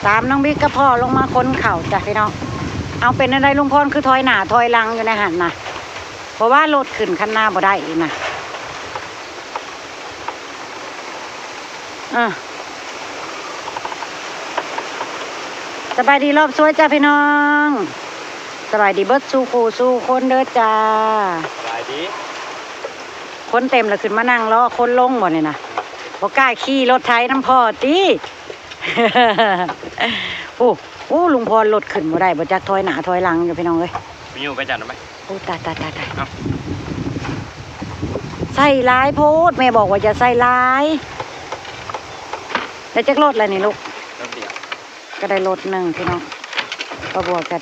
ຕາມນ້ອງບິກກັບພໍ່ລົງມາຂົນເຂົ້າຈ້ະພີ່ນ້ອງ. ເອົາ ເປັນແນວໃດລຸງພອນ ຄືຖອຍໜ້າຖອຍຫຼັງຢູ່ໃນຫັ້ນນະ? ເພາະວ່າລົດຂຶ້ນຄັນນາບໍ່ໄດ້ອີກນະ. ເອີ ສະບາຍດີລອບສວຍຈ້າພີ່ນ້ອງ, ສະບາຍດີເບິດສູ່ຄູ່ສູ່ຄົນເດີຈ້າ. ສະບາຍດີ. ຄົນເຕັມແລ້ວ ຂຶ້ນມານັ່ງລໍຄົນລົງບໍ່ນີ້ນະ? ບໍ່ກ້າຂີ່ລົດໄຖນຳພໍ່ຕິ? ໂອ້ ໂອ້ ລຸງພອນລົດຂຶ້ນບໍ່ໄດ້ ບໍ່ຈັກຖອຍໜ້າຖອຍຫຼັງຢູ່ພີ່ນ້ອງເອີຍ. ໄປຢູ່ໄປຈັດໄປ. ໂອ້ ຕາຍ ຕາຍ ຕາຍ ຕາຍ. ເອົ້າ ໃສ່ຫຼາຍໂພດ ແມ່ບອກວ່າຢ່າໃສ່ຫຼາຍ. ໄດ້ຈັກລົດແລ້ວນີ້ລູກ? ລົດດຽວ. ກໍໄດ້ລົດໜຶ່ງພີ່ນ້ອງ. ປ້າບົວກໍ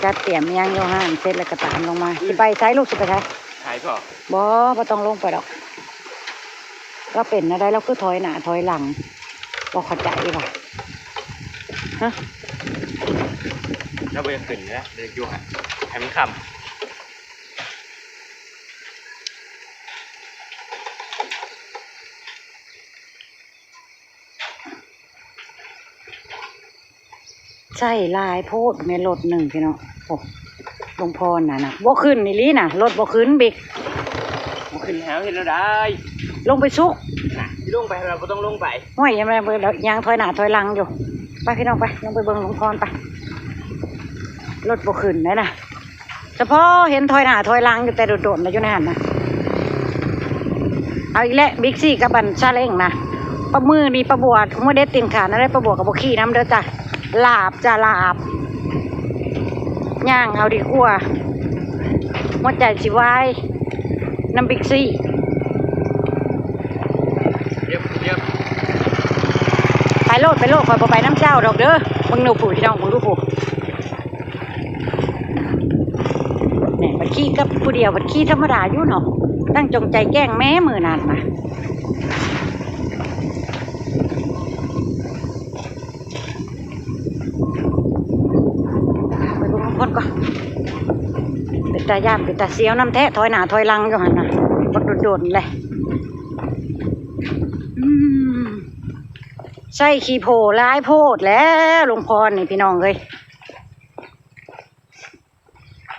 ຈັດຕຽມອີ່ຫຍັງຢູ່ຫັ້ນເສັດແລ້ວກໍຕາມລົງມາ. ອືມ ຊິໄປໃສລູກ? ຊິໄປໃສ? ຫາພໍ່. ບໍ່ ບໍ່ຕ້ອງລົງໄປດອກ. ລາວເປັນແນວໃດ ລາວຄືຖອຍໜ້າຖອຍຫຼັງ ບໍ່ເຂົ້າໃຈວ່າ ຮະ? ລາວບໍ່ຢາກຂຶ້ນນະ ລາວຢາກຢູ່ຫັ້ນໃຫ້ມັນຄ່ຳ. ໃສ່ຫຼາຍໂພດແມ່ ລົດໜຶ່ງພີ່ນ້ອງ. ໂອ້ ລຸງພອນນະນະ ບໍ່ຂຶ້ນອີ່ຫຼີນະ ລົດບໍ່ຂຶ້ນບິກ. ບໍ່ຂຶ້ນແລ້ວເຮັດແນວໃດ? ລົງໄປສຸກນະ. ຊິລົງໄປ ເຮົາບໍ່ຕ້ອງລົງໄປ. ໂອ້ຍ ຍັງ ຍັງຖອຍໜ້າຖອຍຫຼັງຢູ່. ໄປພີ່ນ້ອງໄປ ລົງໄປເບິ່ງລຸງພອນໄປ. ລົດບໍ່ຂຶ້ນໄດ໋ນະ. ສະເພາະເຫັນຖອຍໜ້າຖອຍຫຼັງຢູ່ແຕ່ດົນໆ ແລ້ວຢູ່ໃນຫັ້ນນະ. ເອົາອີກແລ້ວ ບິກຊີກັບອັນຊາເລັງນະ. ປະມື້ນີ້ປ້າບົວ ເມື່ອເດັດຕີນຂາດນະໄດ໋ ປ້າບົວກໍບໍ່ຂີ່ນຳເດີຈ້າ. ລາບຈ້າ ລາບ ຍ່າງເອົາດີກວ່າ ຫົວໃຈຊິວາຍນຳບິກຊີ. ໄປໂລດ ໄປໂລດ ຂ້ອຍບໍ່ໄປນຳເຈົ້າດອກເດີ. ເບິ່ງດູຜູ້ ພີ່ນ້ອງ ເບິ່ງດູຜູ້. ແມ່ນ ບັດຂີ່ກັບຜູ້ດຽວ ບັດຂີ່ທຳມະດາຢູ່ເນາະ. ຕັ້ງຈົງໃຈແກ້ງແມ້ມື້ນັ້ນນະ. ໄປເບິ່ງຄົນກ່ອນ. ເປັນຕາຢ້ານ ເປັນຕາສຽວນຳແທ້ ຖອຍໜ້າຖອຍຫຼັງຢູ່ຫັ້ນນະ ບັກດົນໆ ແຫຼະ. ອືມ ໃສ່ຂີ້ໂພຫຼາຍໂພດແລ້ວ ລຸງພອນນີ້ ພີ່ນ້ອງເອີຍ.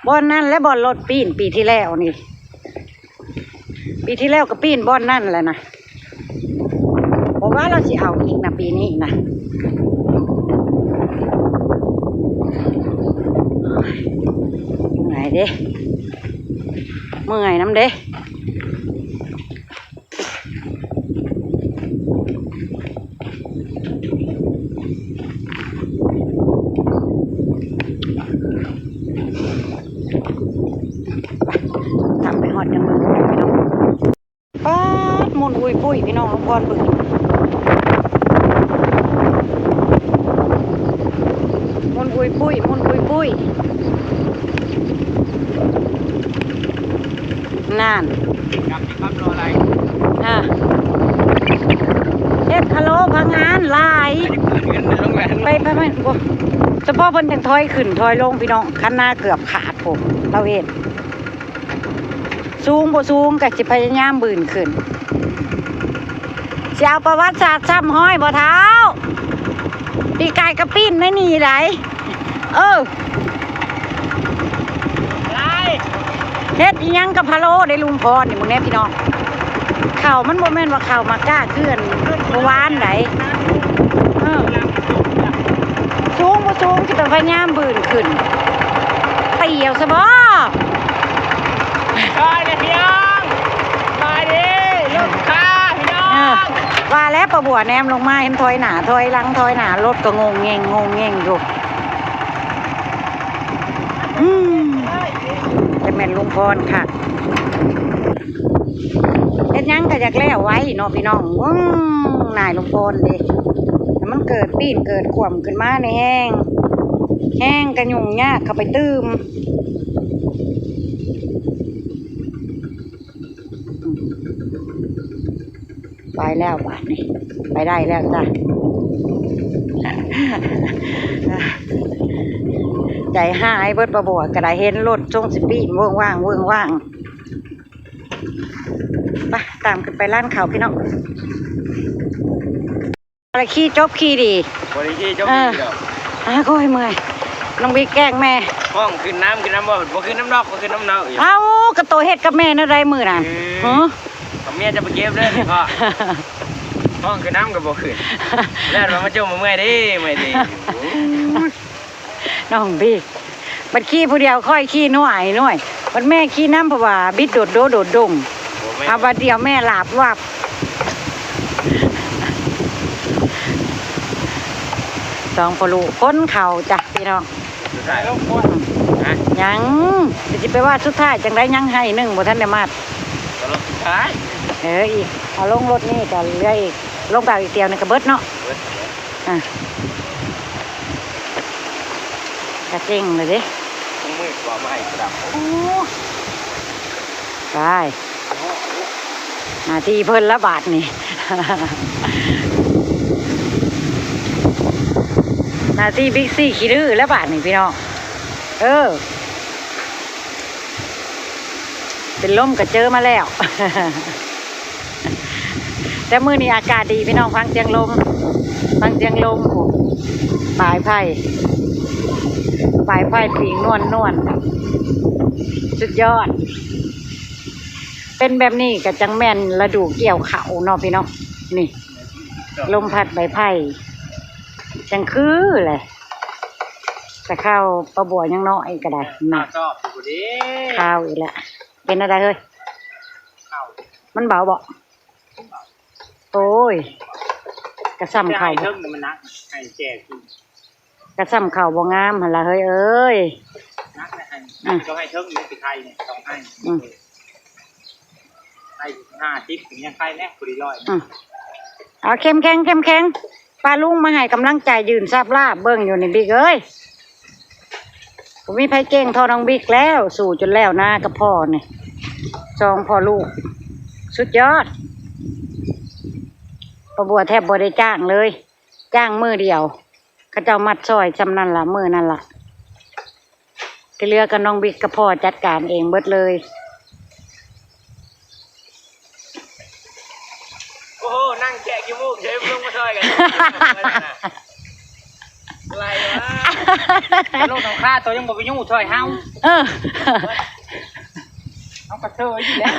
ບ່ອນນັ້ນແຫຼະ ບ່ອນລົດປີ້ນປີທີ່ແລ້ວນີ້. ປີທີ່ແລ້ວກໍປີ້ນບ່ອນນັ້ນແຫຼະນະ. ບໍ່ວ່າລາວຊິເອົາອີກນະ ປີນີ້ນະ. ເມື່ອຍເດ້ ເມື່ອຍນຳເດ້. ໄປ ທຳໄປຮອດຍັງເບິ່ງບໍ່ໄດ້ພີ່ນ້ອງ. ປາດ ໝຸ່ນອຸ້ຍປຸ້ຍ ພີ່ນ້ອງ ລຸງພອນເບິ່ງ ໝຸ່ນອຸ້ຍປຸ້ຍ ໝຸ່ນອຸ້ຍປຸ້ຍ. ນັ້ນ ເຮັດພະໂລ້ພະງານຫຼາຍ. ໄປ ໄປ ບໍ່ ສະເພາະເພິ່ນຈັ່ງຖອຍຂຶ້ນຖອຍລົງ ພີ່ນ້ອງ. ຄັນນາເກືອບຂາດພຸ້ນ ລາວເຮັດ ສູງບໍ່ສູງກໍຊິພະຍາຍາມບືນຂຶ້ນ. ຊິເອົາປະຫວັດສາດຊ້ຳຮອຍບໍ່ເຖົ້າ? ປີກາຍກໍປີ້ນໃນນີ້ໄດ໋. ເອີ ເຮັດອີ່ຫຍັງກັບພະໂລ້ໄດ໋ລຸງພອນນີ້ ເບິ່ງແດ່ພີ່ນ້ອງ. ເຂົ້າມັນບໍ່ແມ່ນວ່າເຂົ້າໝາກກ້າຄືອັນເມື່ອວານໃດ໋. ເອີ ສູງບໍ່ສູງຊິຕ້ອງພະຍາຍາມບືນຂຶ້ນ. ຕີເອົາຊະບໍ? ສະບາຍດີພີ່ນ້ອງ ສະບາຍດີລູກຄ້າພີ່ນ້ອງ. ເອີ ວ່າແລ້ວ ປ້າບົວແນມລົງມາເຫັນຖອຍໜ້າຖອຍຫຼັງ ຖອຍໜ້າ ລົດກໍງົງເງງ ງົງເງງຢູ່. ອືມ ແຕ່ແມ່ນລຸງພອນຄັກ. ເຮັດຫຍັງກໍຢາກແລ້ວໄວເນາະພີ່ນ້ອງ. ເບິ່ງນາຍລຸງພອນເດ້ ມັນເກີດປີ້ນເກີດຂວ້ຳຂຶ້ນມານີ້ແຮງ ແຮງກະຫຍຸ້ງຍາກເຂົ້າໄປຕື່ມ. ໄປແລ້ວບາດນີ້ ໄປໄດ້ແລ້ວຈ້າ. ໃຈຫາຍເບິດ ປ້າບົວກໍໄດ້ ເຫັນລົດຊົງຊິປີ້ນເວີ້ງວ້າງ ເວີ້ງວ້າງ. ໄປ ຕາມຂຶ້ນໄປຮ້ານເຂົ້າພີ່ນ້ອງ. ລະຂີ່ຈົບຂີ່ດີ ບໍ່ໄດ້ຂີ່ຈົບ ເອີ ດີດອກ. ອາ ໂອ້ຍ ເມື່ອຍ. ນ້ອງບິກແກ້ງແມ່ ຮ້ອງຂຶ້ນນຳ ຂຶ້ນນຳບໍ່? ບໍ່ຂຶ້ນນຳດອກ ບໍ່ຂຶ້ນນຳດອກ. ເອົ້າ ກະໂຕເຮັດກັບແມ່ແນວໃດມື້ນັ້ນ? ເອີ ຫື? ເອົາເມຍຈະໄປເກັບເດີນີ້ພໍ່. ຮ້ອງຂຶ້ນນຳກະບໍ່ຂຶ້ນ ແລ້ວວ່າມາຈົ່ມ ເມື່ອຍເດ້ ເມື່ອຍເດ້. ນ້ອງບິກ ບັດຂີ່ຜູ້ດຽວ ຂ້ອຍຂີ່ໜ້ອຍໆ ບັດແມ່ຂີ່ນຳ ເພາະວ່າບິດໂດດໂດໂດດດົງ. ໂອ້ ແມ່ ເອົາ ບັດດຽວແມ່ຫຼາບວັບ. ສອງພໍ່ລູກຂົນເຂົ້າຈ້ະພີ່ນ້ອງ. ສຸດທ້າຍລົງຄວນ ຮະ? ຍັງ ຊິໄປວ່າສຸດທ້າຍຈັ່ງໃດ ຍັງໄຮ່ໜຶ່ງບໍ່ທັນໄດ້ມັດ. ກະລົງສຸດທ້າຍ ເອີ ອີກ ເອົາລົງລົດນີ້ກະເຫຼືອອີກ ລົງກາກອີກຕຽວໜຶ່ງກະເບິດເນາະ. ເບິດ ອາ ກະເຈັງເລີຍເດ້ ມືກວ່າໄມ້ດຳ. ໂອ້ ຕາຍ ໜ້າທີ່ເພິ່ນລະບາດນີ້ ໜ້າທີ່ບິກຊີຂີ້ດື້ລະບາດນີ້ພີ່ນ້ອງ. ເອີ ເປັນລົມກະເຈີມາແລ້ວ. ແຕ່ມື້ນີ້ອາກາດດີພີ່ນ້ອງ ຟັງສຽງລົມ ຟັງສຽງລົມ. ໂອ້ ປາຍໄຜ່ ປາຍໄຜ່ປີກນວນໆ ສຸດຍອດ. ເປັນແບບນີ້ກະຈັ່ງແມ່ນລະດູກ່ຽວເຂົ້າເນາະພີ່ນ້ອງ. ນີ້ ລົມພັດໃບໄຜ່ຈັ່ງຄືແຫຼະ. ແຕ່ຄາວປາບົວຍັງນ້ອຍກະໄດ້ ໜັກ ຄາວອີກແລ້ວ. ເປັນແນວໃດເຮີ້ຍ? ມັນເບົາບໍ່? ໂອ້ຍ ກະສ່ຳເຂົ້າ ກະສ່ຳເຂົ້າບໍ່ງາມຫັ້ນລະເຮີ້ຍເອີຍ. ອືມ ເອົາເຂັ້ມແຂງ ເຂັ້ມແຂງ. ປ້າລຸງມາໃຫ້ກຳລັງໃຈ ຢືນຊາບລາບເບິ່ງຢູ່ນີ້ບິກເອີຍ. ບໍ່ມີໃຜເກັ່ງທໍ່ນ້ອງບິກແລ້ວ ສູ້ຈົນແລ້ວນາກັບພໍ່ນີ້ ສອງພໍ່ລູກ ສຸດຍອດ. ປາບົວແທບບໍ່ໄດ້ຈ້າງເລີຍ ຈ້າງມື້ດຽວ ເຂົາເຈົ້າມັດຊ່ອຍຊ່ຳນັ້ນລະ ມື້ນັ້ນລະ. ທີ່ເຫຼືອກະນ້ອງບິກກັບພໍ່ຈັດການເອງເບິດເລີຍ. ໂອ້ໂຫ ນັ່ງແຈະຂີ້ມູກເສີຍ ລົງມາຊ່ອຍກັນ ໄລ່ວະ ໂລດນ້ອງຄາໂຕຍັງບໍ່ໄປຍູ້ຊ່ອຍເຮົາ. ເອີ ເຮົາກະເຊີຍຢູ່ແລ້ວ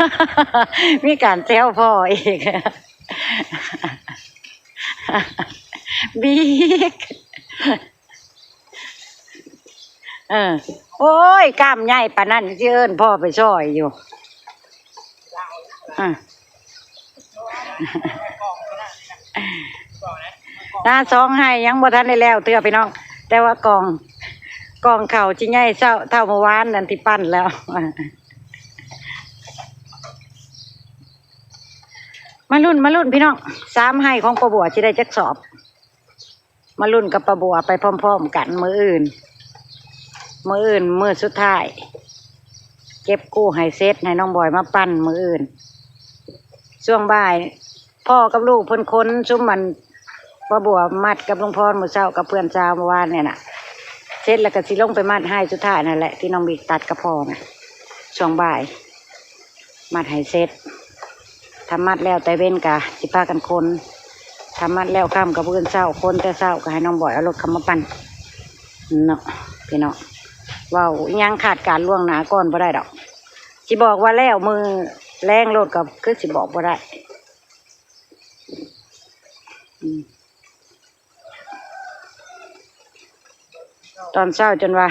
ມີການແຊວພໍ່ອີກ ບິກ. ເອີ ໂອ້ຍ ກ້າມໃຫຍ່ປານນັ້ນ ຊິເອີ້ນພໍ່ໄປຊ່ອຍຢູ່. ເອີ ນາສອງໄຮ່ຍັງບໍ່ທັນໄດ້ແລ້ວເທື່ອພີ່ນ້ອງ ແຕ່ວ່າກອງ ກອງເຂົ້າຊິໃຫຍ່ເທົ່າ ເທົ່າມື້ວານນັ້ນທີ່ປັ່ນແລ້ວ. ມາລຸ້ນ ມາລຸ້ນພີ່ນ້ອງ ສາມໄຮ່ຂອງປ້າບົວຊິໄດ້ຈັກສອບ? ມາລຸ້ນກັບປ້າບົວໄປພ້ອມໆກັນມື້ອື່ນ. ມື້ອື່ນມື້ສຸດທ້າຍ ເກັບກູ້ໃຫ້ເສັດ ໃຫ້ນ້ອງບອຍມາປັ່ນມື້ອື່ນ. ຊ່ວງບ່າຍ ພໍ່ກັບລູກເພິ່ນຂົນຊຸມອັນປ້າບົວມັດກັບລຸງພອນມື້ເຊົ້າກັບເພື່ອນສາວມື້ວານນີ້ນະ ເສັດແລ້ວກະຊິລົງໄປມັດໄຮ່ສຸດທ້າຍນັ້ນແຫຼະ ທີ່ນ້ອງບິກຕັດກັບພໍ່ນະ ຊ່ວງບ່າຍ. ມັດໃຫ້ເສັດ ຖ້າມັດແລ້ວແຕ່ເວັນກະຊິພາກັນຂົນ ຖ້າມັດແລ້ວຄ່ຳກະມື້ອື່ນເຊົ້າ ຂົນແຕ່ເຊົ້າກະໃຫ້ນ້ອງບອຍເອົາລົດເຂົ້າມາປັ່ນເນາະພີ່ນ້ອງ. ເວົ້າອີ່ຫຍັງຄາດການລ່ວງໜ້າກ່ອນບໍ່ໄດ້ດອກ ຊິບອກວ່າແລ້ວມື້ແລງໂລດກະຄືຊິບອກບໍ່ໄດ້. ອືມ ຕອນເຊົ້າຈົນວ່າ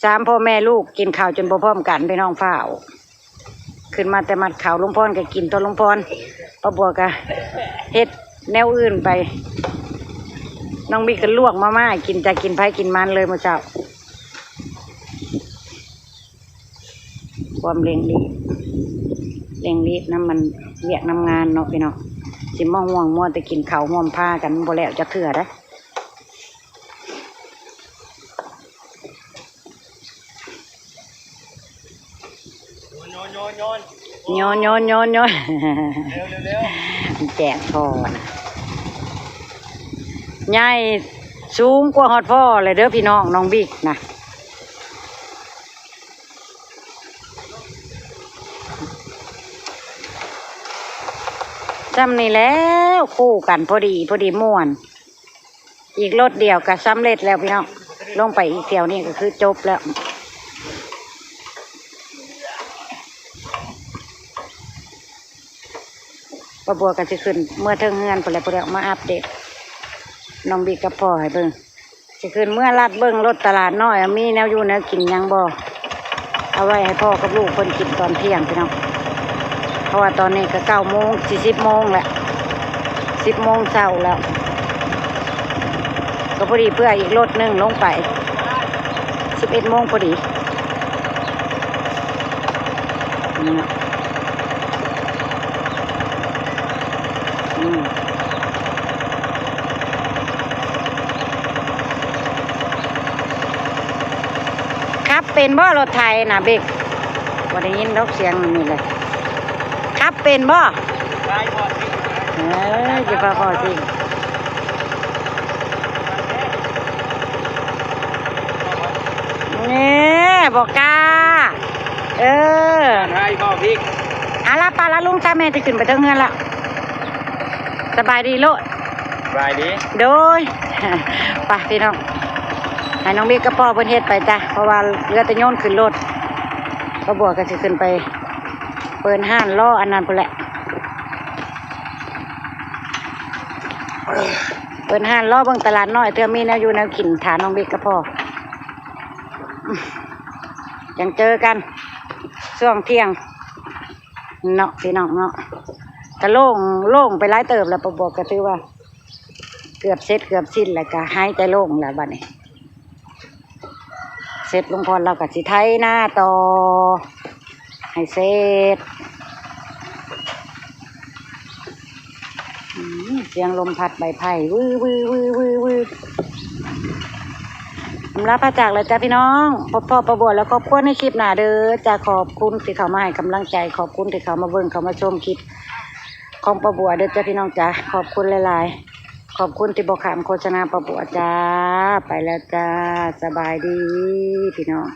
ສາມພໍ່ແມ່ລູກກິນເຂົ້າຈົນບໍ່ພ້ອມກັນ ພີ່ນ້ອງ ຟ້າວຂຶ້ນມາແຕ່ມັດເຂົ້າ. ລຸງພອນກະກິນຕົວະ ລຸງພອນ ປ້າບົວກະເຮັດແນວອື່ນໄປ. ນ້ອງມິກກະລວກມາມ່າກິນ ຈາກກິນໃຜກິນມັນເລີຍມື້ເຊົ້າ. ຄວາມເລັ່ງລີບ ເລັ່ງລີບນຳມັນ ວຽກນຳງານເນາະພີ່ນ້ອງ. ຊິມາຫ່ວງມົວແຕ່ກິນເຂົ້າຮ່ວມພາກັນ ມັນບໍ່ແລ້ວຈັກເທື່ອເດ້. ໂຍນ ໂຍນ ໂຍນ ໂຍນ ເລັວ ເລັວ ເລັວ ແຈກພໍ່ນະ ໃຫຍ່ສູງກວ່າຮອດພໍ່ເລີຍເດີພີ່ນ້ອງ ນ້ອງບິກນະ. ຊ່ຳນີ້ແລ້ວ ຄູ່ກັນພໍດີ ພໍດີມ່ວນ. ອີກລົດດຽວກໍສຳເລັດແລ້ວພີ່ນ້ອງ. ລົງໄປອີກແຖວນີ້ກໍຄືຈົບແລ້ວ. ປ້າບົວກໍຊິຂຶ້ນເມືອເທິງເຮືອນພຸ້ນແຫຼະ ຜູ້ໃດອອກມາອັບເດດນ້ອງບິກກັບພໍ່ໃຫ້ເບິ່ງ. ຊິຂຶ້ນເມືອລັດເບິ່ງລົດຕະຫຼາດນ້ອຍ ມີແນວຢູ່ແນວກິນຫຍັງບໍ່ ເອົາໄວ້ໃຫ້ພໍ່ກັບລູກເພິ່ນກິນຕອນທ່ຽງພີ່ນ້ອງ. ເພາະວ່າຕອນນີ້ກໍເກົ້າໂມງ ຊິສິບໂມງແລ້ວ ສິບໂມງເຊົ້າແລ້ວ. ກໍພໍດີເພື່ອອີກລົດໜຶ່ງລົງໄປ ສິບເອັດໂມງພໍດີ. ນີ້ນະ ອືມ ຂັບເປັນບໍ່ລົດໄຖນະ ເບກ? ບໍ່ໄດ້ຍິນດອກສຽງນີ້ແຫຼະ. ຂັບເປັນບໍ່? ໄດ້ບໍ່ຕິ? ເອີ ຊິພໍພໍຕິ? ແນ່ ບໍ່ກ້າ. ເອີ ໄດ້ບໍ່ພິກ? ອາລະ ປະລະ ລຸງຕາແມ່ຈະຂຶ້ນໄປເທິງເຮືອນລະ. ສະບາຍດີໂລດ. ສະບາຍດີ. ໂດຍ ໄປພີ່ນ້ອງ ໃຫ້ນ້ອງມິກກັບພໍ່ເພິ່ນເຮັດໄປຈ້ະ ເພາະວ່າເຫຼືອແຕ່ໂຍນຂຶ້ນລົດ. ປ້າບົວກໍຊິຂຶ້ນໄປເປີດຮ້ານລໍອັນນັ້ນພຸ້ນແຫຼະ ເປີດຮ້ານລໍເບິ່ງຕະຫຼາດນ້ອຍ ເທື່ອມີແນວຢູ່ແນວກິນ ຖ້ານ້ອງມິກກັບພໍ່. ຈັ່ງເຈີກັນຊ່ວງທ່ຽງເນາະ ພີ່ນ້ອງເນາະ. ກະໂລ່ງ ໂລ່ງໄປຫຼາຍເຕີບແລ້ວ ປ້າບົວກະຖືວ່າເກືອບເສັດເກືອບສິ້ນ ແລ້ວກະຫາຍໃຈໂລ່ງແລ້ວບັດນີ້. ເສັດ ລຸງພອນລາວກະຊິໄຖນາຕໍ່ໃຫ້ເສັດ. ອືມ ສຽງລົມພັດໃບໄຜ່ວືໆໆໆໆ. ອຳລາພາຈາກແລ້ວຈ້າພີ່ນ້ອງ ພົບພໍ້ປ້າບົວ ແລະ ຄອບຄົວໃນຄລິບໜ້າເດີຈ້າ. ຂອບຄຸນທີ່ເຂົ້າມາໃຫ້ກຳລັງໃຈ ຂອບຄຸນທີ່ເຂົ້າມາເບິ່ງ ເຂົ້າມາຊົມຄລິບຂອງປ້າບົວເດີຈ້າພີ່ນ້ອງຈ້າ. ຂອບຄຸນຫຼາຍໆ ຂອບຄຸນທີ່ບໍ່ຂ້າມໂຄສະນາປ້າບົວຈ້າ. ໄປແລ້ວຈ້າ ສະບາຍດີພີ່ນ້ອງ.